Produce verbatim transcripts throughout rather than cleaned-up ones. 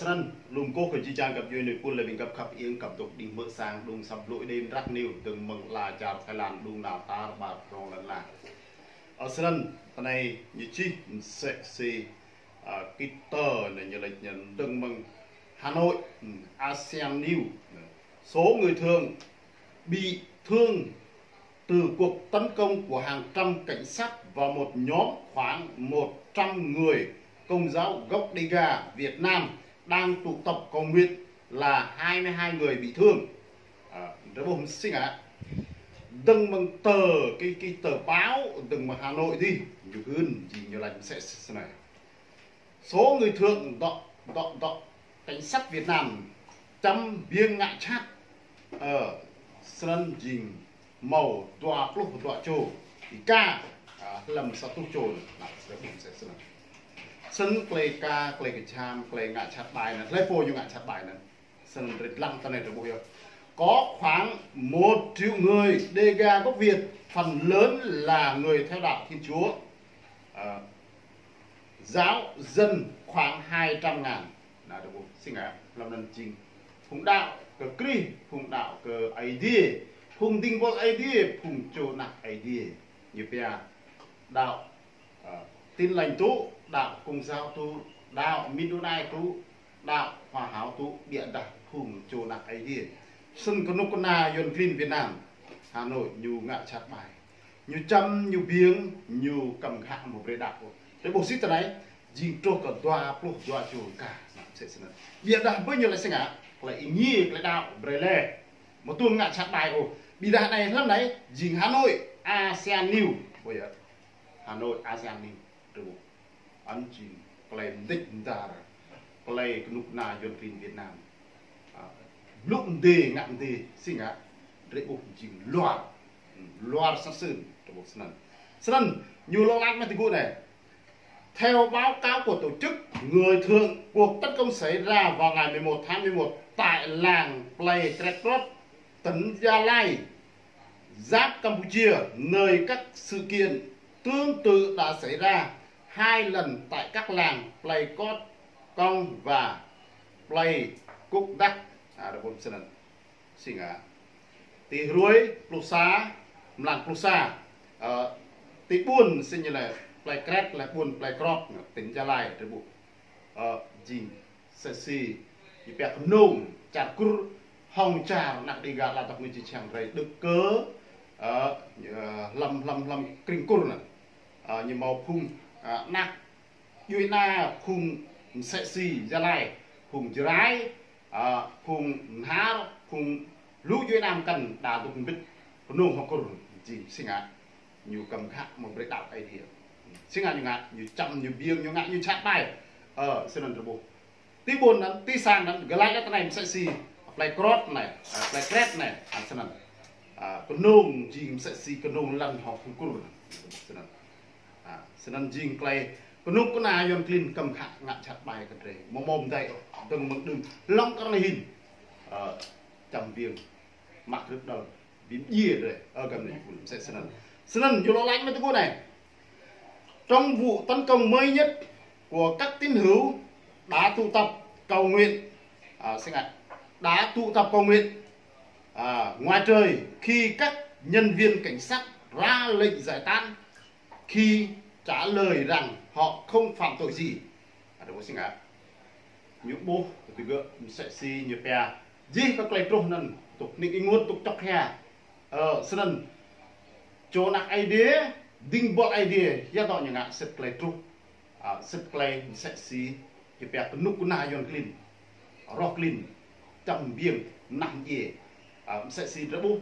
Snăn, lŏm kơkuh kơ jih jang găp djuê nui pul lĕ ƀing găp khăp iêng kăp dôk đing mơ̆ sang đŭng săp blŭ đêm răk niu dơ̆ng mơ̆ng ala čar Thái Lan đŭng nao tar ƀar prŏng lăn ala. Ơ snăn, tơ anai ñu čih msĕ si, ơ, kit tơ anai ñu lĕ ñu dơ̆ng mơ̆ng Hà Nội, ừ, Asian News. Số người thường bị thương từ cuộc tấn công của hàng trăm cảnh sát và một nhóm khoảng một trăm người Công giáo gốc Đêga Việt Nam đang tụ tập cầu nguyện là hai mươi hai người bị thương. À, drei ƀuh msĕ si ngă. Dơ̆ng mơ̆ng tơ, cái, cái tờ báo, dơ̆ng mơ̆ng Hà Nội đi, ñu hưn, jing ñu lač msĕ si snei. Số người thượng dŏ, dŏ, dŏ, cảnh sát Việt Nam čăm biêng ngă čhat. Ơ, snăn jing mâo dua pluh dua čô. Ih ka, à, hlăm sa êtuh čô, nă, snăn, snăn. Snăn klei ka, klei kjham, klei ngă čhat ƀai anăn. Hlei pô ñu ngă čhat ƀai anăn. Snăn drei lăng tơ anai drei ƀuh yơh. Có khoảng một triệu người Đêga gốc Việt, phần lớn là người theo đạo Thiên Chúa. Ờ, giáo dân khoảng hai trăm ngàn. Nă, drei ƀuh, si ngă, hlăm anăn jing phung đăo kơ Krist, phung đăo kơ Aê Diê, phung dĭng buăl Aê Diê, phung čô anak Aê Diê. Ñu pia đăo, ơ, Tin Lành tŭ, đăo Công giáo tŭ, đăo Mĭn Đô Nai tŭ, đăo Hòa Hảo tŭ, ƀiădah phung čô anak Aê Diê. Snăn kơnuk kơna Yuăn klin Việt Nam, Hà Nội ñu ngă čhat ƀai. Ñu čăm, ñu biêng, ñu kăm khă mơ̆ brei đăo. Drei ƀuh sĭt tơ anai, jing truh kơ dua pluh dua čô ka, msĕ snăn. Ƀiădah ƀơi ñu lač si ngă, klei êngiê, klei đăo, brei lĕ. Mơ̆ tuôm ngă čhat ƀai ôh. Ƀiădah anai hlăm anai, jing Hà Nội, Asian News. Ƀuh yơh. Hà Nội, Asian News. Drei ƀuh. Anăn jing klei mdĭč mdar, klei kơnuk kơna Yuăn klin Việt Nam. À, blŭ mdê, ngă mdê, si ngă, drei ƀuh jing luar. Luar snăk sưn, drei ƀuh snăn. Snăn, ñu lŏ lač mă ti gŭ anai. Theo báo cáo của tổ chức, người thượng, cuộc tấn công xảy ra vào ngày mười một tháng mười một tại làng Plei Kret Krot, tỉnh Gia Lai, giáp Campuchia, nơi các sự kiện tương tự đã xảy ra hai lần tại các làng Plei Kot Kong và Plei Kuk Dak. À, drei ƀuh snăn. Si ngă. Ti hruê pluh sa, mlan pluh sa. Ơ, ti ƀuôn si ñu lĕ Plei Kret, lĕ ƀuôn Plei Krot, tỉnh Gia Lai, drei ƀuh. Ơ, jing msĕ si, ñu pia kơnung, čar Kur, hŏng čar anak Đêga lŏ dŏ ngui či čang rai đŭk kơ, ơ, ơ, hlăm, hlăm, hlăm krĭng Kur anăn. Ơ, ñu mâo phung, ơ, anak djuê ana phung msĕ si Gia Lai, phung Jrai, ơ, phung Mhar, phung lu djuê ana mkăn đa dŭk mbĭt kơnung hŏng Kur, jing si ngă. Ñu kăm khă mơ̆ brei đăo Aê Diê. Si ngă ñu ngă, ñu čăm, ñu biêng, ñu ngă, ñu čhat ƀai. Ơ, snăn drei ƀuh. Ti ƀuôn anăn, ti sang anăn, gơ̆ lač tơ anai msĕ si, Plei Krot anai, à, Plei Kret anai, à, snăn. À, kơnung jing msĕ si kơnung lăn hŏng phung Kur anăn. Snăn. À, snăn jing klei kơnuk kơna Yuăn klin kăm khă ngă čhat ƀai kơ drei. Mơ̆ mơ̆ mdei ôh, dơ̆ng mơ̆ng đưm. Hlŏng kơ anei hĭn. Ơ, čăm biêng. Mă krư̆ dơ̆ng. Bi mdjiê drei, ơ, găp anei pul, msĕ snăn. Snăn, ñu lŏ lač mă ti gŭ anai. Trong vụ tấn công mới nhất của các tín hữu đã tụ tập cầu nguyện, à, si ngă, đã tụ tập cầu nguyện, à, ngoài trời khi các nhân viên cảnh sát ra lệnh giải tán khi trả lời rằng họ không phạm tội gì. À, drei ƀuh si ngă. Ñu ƀuh, kơ ti gơ̆, msĕ si ñu pia. Jih kơ klei truh anăn, tŭk nik ênguôt, tŭk čŏk hia. Ơ, snăn. Čô anak Aê Diê, dĭng buăl Aê Diê, ya dŏ ñu ngă sĭt klei truh. À, sĭt klei msĕ si, ñu pia kơnuk kơna Yuăn klin. Roh klin, čăm biêng, mnah mdjiê. À, msĕ si drei ƀuh.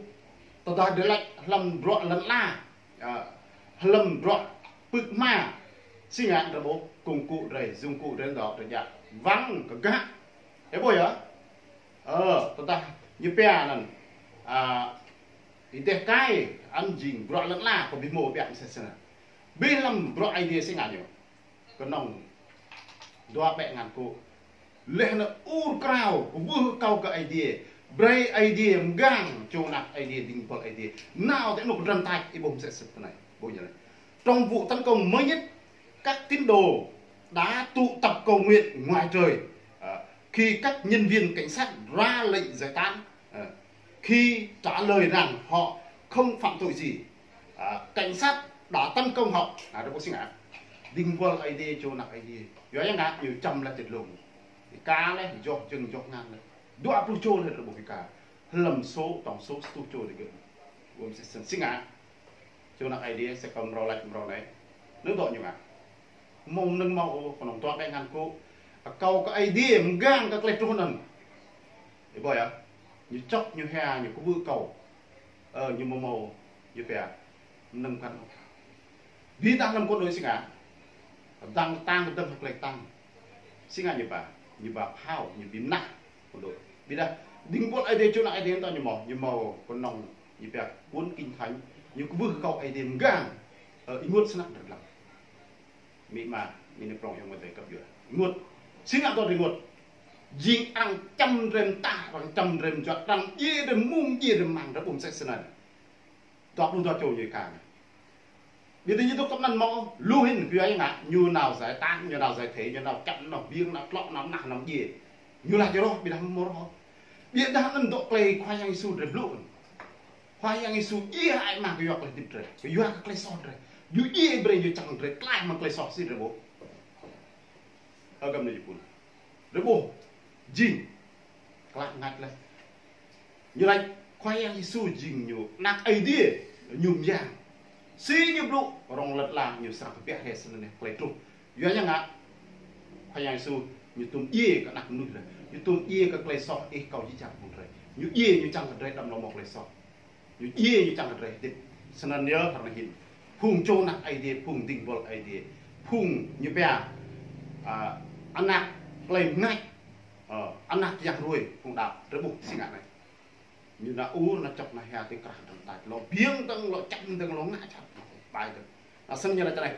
Tơdah drei lač hlăm bruă lăn ala. Ơ, hlăm bruă pưk hma, si ngă drei ƀuh công cụ drei, dụng cụ drei dŏ drei djă. Wăng kơ gah. Ơ, ƀuh yơh. Ơ, tơdah ñu pia anăn. À, ih deh kai, anăn jing bruă lăn ala, kơ bi hmô biă msĕ snăn. Bi hlăm bruă Aê Diê si ngă ñu. Kơnơ̆ng dua ƀĕ ngăn kŭ. Leh anăn ur krao, kwưh akâo kơ Aê Diê. Brei Aê Diê mgang čô anak Aê Diê, dĭng buăl Aê Diê. Nao ti anôk kdrăn tač, ih ƀuh msĕ sĭt tơ anai. Ƀuh ñu anei. Trong vụ tấn công mới nhất, các tín đồ đã tụ tập cầu nguyện ngoài trời. À, Khi các nhân viên cảnh sát ra lệnh giải tán, ờ, khi trả lời rằng họ không phạm tội gì, à, cảnh sát đã tấn công họ. À, rơbôh si ngă. Ding buăl Aê Diê, čô anak Aê Diê. Yua yang ngă ñu čăm laĭ tơlơi. Ika lĕ, joh jơ̆ng joh ngăn lĕ. Dua pluh čô lĕ rơbôh ika. Hlăm số, tổng số studio dih gơ̆. Gum si sân si ngă. Čô anak Aê Diê, sĕ kâo mrâo laĭ mrâo anai. Nơ̆ng dŏ ñu ngă. Mơ̆ng nơ̆ng mâo, kơnơ̆ng dŏ đĕ ngăn kơ. Akâo kơ Aê Diê mơgang kơ tơlơi truh anŭn. Ih ƀuh yơh. Ñu čŏk, ñu hia, ñu kwưh kâo. Ơ, ñu mâo mâo, ñu pia. Nơ̆ng kăn. Ƀiădah hlăm kơ đôi si ngă. Dăng tang, dăng hơklĕ tang. Si ngă ñu ba, ñu ba phao, ñu bi mơnah. Kơ đôi. Ƀiădah, ding buăl Aê Diê, čô anak Aê Diê tơ ñu mâo, ñu mâo kơnơ̆ng, ñu pia cuốn Kinh Thánh, ñu kwưh kơ Aê Diê mơgang, ơ, ih ngŭt snăk drơi lăng. Mĭ ma, mĭ nê prong yơh mơ̆ tơi kăp yua. Ih ngŭt, si ngă tơ ih ngŭt. Jing arăng čăm drơi mơta, arăng čăm drơi mơjuăt, arăng djai drơi mơ̆ng, djai drơi mơ̆ng, drơi ƀuh mơsĕ snăn. Dua pluh dua čô ñu ika. Ƀiădah ñu dŏ tơm anŭn mơ̆, lu hĭn kơ yua yang ngă, ñu nao giải tán, ñu nao giải thể, ñu nao čăm, nao biêng, nao tlŏ, nao mơnah, nao djai. Ñu laĭ jơroh, ƀiădah mơ̆ roh. Ƀiădah anŭn dŏ tơlơi Khua Yang Yêsu drơi blŭ. Khua Yang Yêsu djai hơăi mang kơ yua tơlơi hơdip drơi, kơ yua kơ tơlơi soh drơi. Ñu djai brơi ñu čang drơi, tơlơi mơ̆ng tơlơi soh si drơi ƀuh. Ơ gơ̆m anai jơpul. Drơi ƀuh. Jing. Klă ngăt lĕ. Ñu laĭ Khua Yang Yêsu jing ñu anak Aê Diê, ñu mơyang. Si ñu blŭ, rŏng lăt la ñu srăng kơ biă hĕ snăn neh tơlơi truh. Yua yang ngă, Khua Yang Yêsu ñu tŭm djai kơ anak mơnuih lĕ. Ñu tŭm djai kơ tơlơi soh ih kâo jih jang phung drơi. Ñu djai ñu čang kơ drơi đăm lŏ mâo tơlơi soh. Ñu djai ñu čang kơ drơi hơdip. Snăn yơh hrơi anai hĭn. Phung čô anak Aê Diê, phung ding buăl Aê Diê. Phung ñu pia, a, anak tơlơi mơngač, ơ, anak yang hruê, phung đaŏ, drơi ƀuh si ngă anai. Ñu nao ur, nao čŏk, nao hia, tui krah dơ̆ng tač. Lŏ biêng dơ̆ng, lŏ čăm dơ̆ng, lŏ ngă čăt. Bai dơ̆ng. Nao snăn ñu laĭ tơ anai.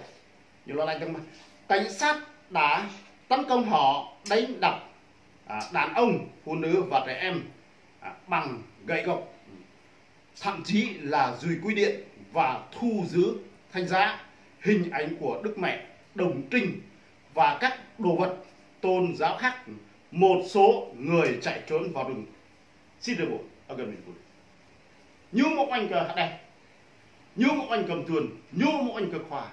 Ñu lŏ laĭ dơ̆ng mơ̆. Cảnh sát đã tấn công họ, đánh đập, à, đàn ông, phụ nữ và trẻ em, à, bằng gậy gộc. Thậm chí là dùi cui điện và thu giữ thánh giá, hình ảnh của Đức Mẹ, đồng trinh và các đồ vật tôn giáo khác. Một số người chạy trốn vào rừng. Si drơi ƀuh, ơ gơ̆m anai jơpul. Ñu mơ̆ uănh kơ hơđeh. Ñu mơ̆ uănh kơ mơduôn. Ñu mơ̆ uănh kơ khua.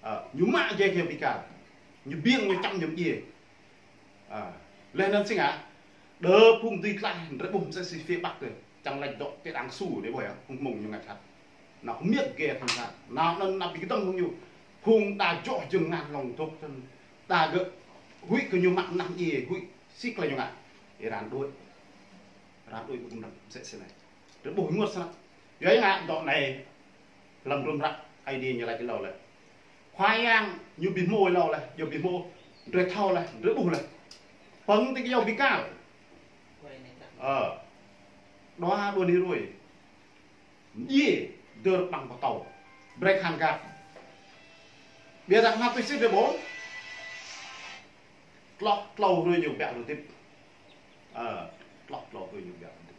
Ơ, ñu mă djai kơ ƀing ika. Ñu biêng, ñu čăm, ñu djai. Ơ, leh anŭn si ngă. Đơ phung dui tlaih, drơi ƀuh mơsĕ si phía Bắc tơ. Čang laĭ dŏ tê đang su đe ƀuh yơh, phung mơ̆ng ñu ngă čăt. Nao hơmiăt gê thăng sa. Nao anŭn nao ƀing kơdơ̆ng phung ñu. Phung đa joh jơ̆ng ngăn lŏng dŏ tơ̆n. Đa gơ̆ huĭ kơ ñu mă mơnah djai, huĭ si tơlơi ñu ngă. Ih răng đuaĭ. Răng đuaĭ ƀu kơm răng mơsĕ si anai. Drơi ƀuh ngŭt snăk. Yua yang ngă dŏ anai. Hlăm hrŏm hră Aê Diê ñu laĭ hlâo lĕ. Khua Yang ñu bi hmô hlâo lĕ, ñu bi hmô. Drơi thâo lĕ, drơi ƀuh lĕ. Pơ̆ng tơ kơyâo bi kal. Ơ. Dua, dua ni ruai. Djai, dơ̆r ƀăng pơtâo. Brơi khan gap. Ƀiădah ngă tui si drơi ƀuh. Tloh, tlâo hruê ñu biă rơdip. Ơ, tloh, tlâo hruê ñu biă rơdip.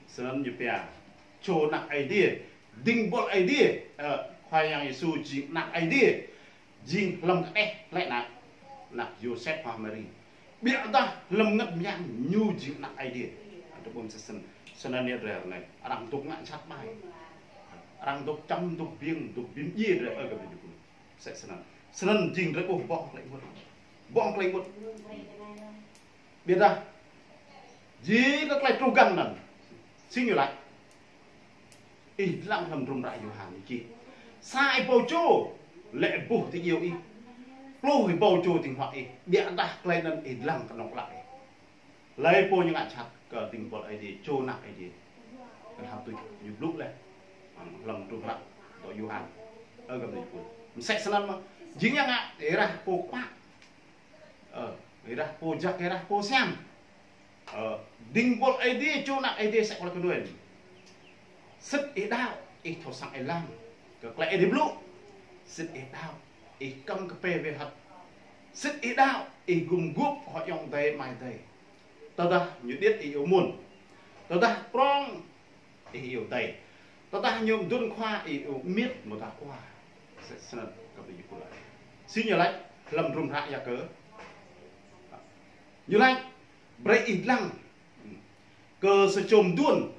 Snăn ñu pia. Čô anak Aê Diê. Ding buăl Aê Diê. Ơ, Khua Yang Yêsu jing anak Aê Diê. Jing hlăm kơđeh lĕ anak. Anak Yôsep hăng Mari. Ƀiădah hlăm ngăt mơyang ñu jing anak Aê Diê. Adơi ƀuh mơsĕ snăn. Snăn yơh drơi anai. Arăng dŏ ngă čăt ƀai. Arăng dŏ čăm, dŏ biêng, dŏ bi mdjiê drơi ơ gơ̆m anai jơpul. Mơsĕ snăn. Snăn jing drơi ƀuh ƀơ̆ng tơlơi ênguôt. Ƀơ̆ng tơlơi ênguôt. Ƀiădah. Jing kơ tơlơi truh găn anŭn. Si ñu laĭ. Ih dlăng hlăm hrŏm hră Yôhan ñu čih. Sa êbâo čô lĕ ƀuh ding iêu ih. Pluh êbâo čô ding huă ih. Ƀiădah tơlơi anŭn ih dlăng kơnơ̆ng klă ih. Hlơi pô ñu ngă čăt kơ ding buăl Aê Diê, čô anak Aê Diê. Kơ hăng tui ñu blŭ lĕ. Hlăm hrŏm hră dŏ Yôhan. Ơ gơ̆m anai jơpul. Mơsĕ snăn mơ̆. Jing yang ngă, ih rah pô kpă. Ơ, ih rah pô jăk, ih rah pô siam. Ơ, ding buăl Aê Diê, čô anak Aê Diê sĕk kơ lĕ kơnuên. Sĭt ih đaŏ, ih thâo săng ih lăng. Kơ tơlơi Aê Diê blŭ. Sĭt ih đaŏ, ih kăm kơpê wơ̆t hăt. Sĭt ih đaŏ, ih gum gŭp hŏ ayŏng adơi amai adơi. Tơdah ñu điêt ih iâu mơ̆n. Tơdah prŏng ih iâu adơi. Tơdah ñu mơdŭn khua ih iâu amiêt mơ̆ tah khua. Snăn kơ ƀing ñu pô laĭ. Si ñu laĭ, hlăm hrŏm hră Yakơ. Ñu laĭ, brơi ih lăng kơ sa čô mduôn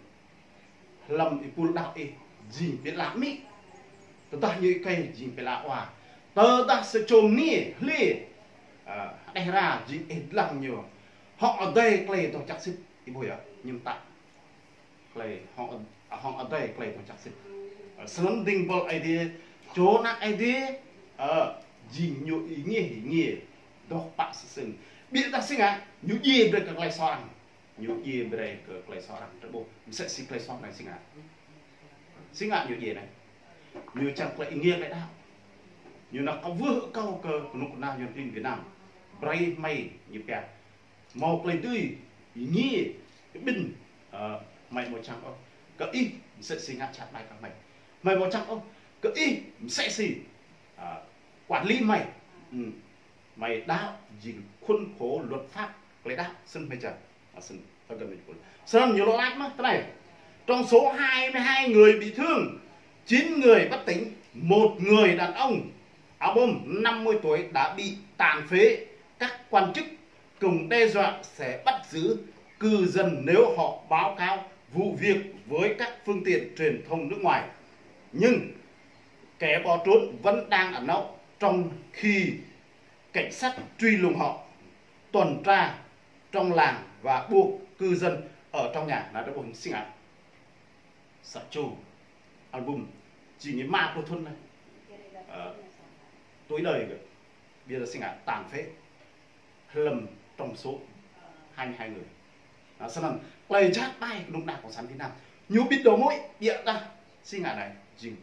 hlăm êpul đaŏ ih jing pơala amĭ. Tơdah ñu êkei jing pơala wa. Tơdah sa čô mniê hlê, ơ, hơđeh hra jing ih lăng ñu. Hŏng adai klei dŏ čăk sĭt, ih ƀuh yơh, ñu mtă. Klei hŏng, hŏng adai klei dŏ čăk sĭt. Ơ, snăn dĭng buăl Aê Diê, čô anak Aê Diê, ơ, jing ñu êngiê, êngiê, dŏ pă sĭt sĭn. Ƀiădah si ngă, ñu djiê brơi kơ klei soh arăng. Ñu djiê brơi kơ klei soh arăng. Drei ƀuh, msĕ si klei soh anai si ngă. Si ngă ñu djiê anai. Ñu čang klei êngiê klei đaŏ. Ñu nao kwưh akâo kơ kơnuk kơna Yuăn klin Việt Nam. Brơi hmei ñu pia. Hmâo klei dưi, êngiê, kơ ƀĭn, ơ, hmei amâo čang ôh. Kơ ih, msĕ si ngă čăt ƀai kơ hmei. Hmei amâo čang ôh. Kơ ih, msĕ si, ơ, quản lý hmei. Ư. Hmei đaŏ jing khuôn khổ luật pháp klei đaŏ, snăn hmei čang. Ơ, snăn, ta găn mei pul. Snăn ñu lŏ lač mơh, tơ anai. Trong số hai mươi hai người bị thương, chín người bất tỉnh, một người đàn ông áo bông năm mươi tuổi đã bị tàn phế. Các quan chức cũng đe dọa sẽ bắt giữ cư dân nếu họ báo cáo vụ việc với các phương tiện truyền thông nước ngoài. Nhưng kẻ bỏ trốn vẫn đang ẩn náu trong khi cảnh sát truy lùng họ, tuần tra trong làng và buộc cư dân ở trong nhà. Anai drei ƀuh si ngă. Sa čô album jing êma pluh thŭn anai. Ơ, tuổi đời kơ. Ƀiădah si ngă tàn phế. Hlăm trong số hai mươi hai người. Ơ, snăn, klei čăt ƀai kơnuk kơna Cộng sản Việt Nam. Ñu ƀĭt dŏ mơ̆, ƀiădah si ngă anai, jing.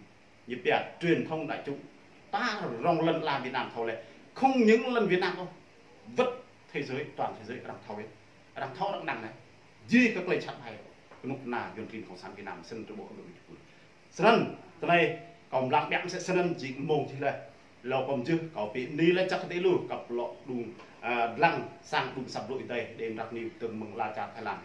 Ñu pia truyền thông đại chúng. Ta rŏng lăn ala Việt Nam thâo leh. Không những lăn Việt Nam ôh. Wăt thế giới, toàn thế giới, arăng thâo yơh. Arăng thâo arăng năng anai. Jing kơ klei čăt ƀai kơnuk kơna Yuăn klin Cộng sản Việt Nam, snăn drei ƀuh kơ ƀĭt pul. Snăn, tơ anai, kâo mlam ƀiă msĕ snăn jing mông čih leh. Lŏ kâo mjưh, kâo pơmĭn leh čăk kơ ti lu, kâo lŏ đŭng, ơ, dlăng sang đŭng săp blŭ ih dei, đei mrăk niu tơm mơ̆ng ala čar Thái Lan.